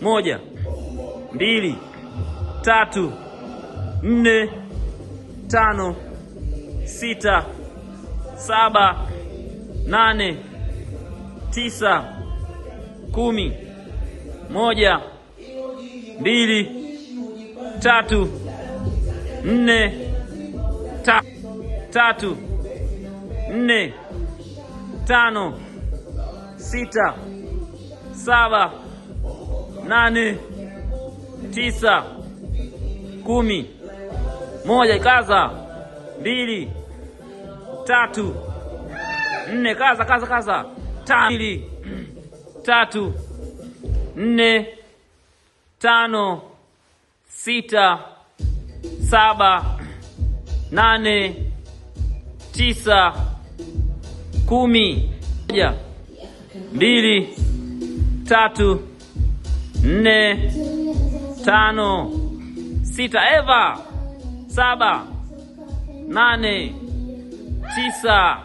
1, 2, 3, 4, 5, 6, 7, 8, 9, 10. 1, 2, 3, 4, 3, 4, 5, 6, 7, 8, 9, 10. 1, kaza. 2, 3, 4, kaza, kaza, kaza. 5, 3, 4, 5, 6, 7, 8, 9, 10. 1, 2, 3, 4, 5, 6, Eva, 7, 8, 9, 10.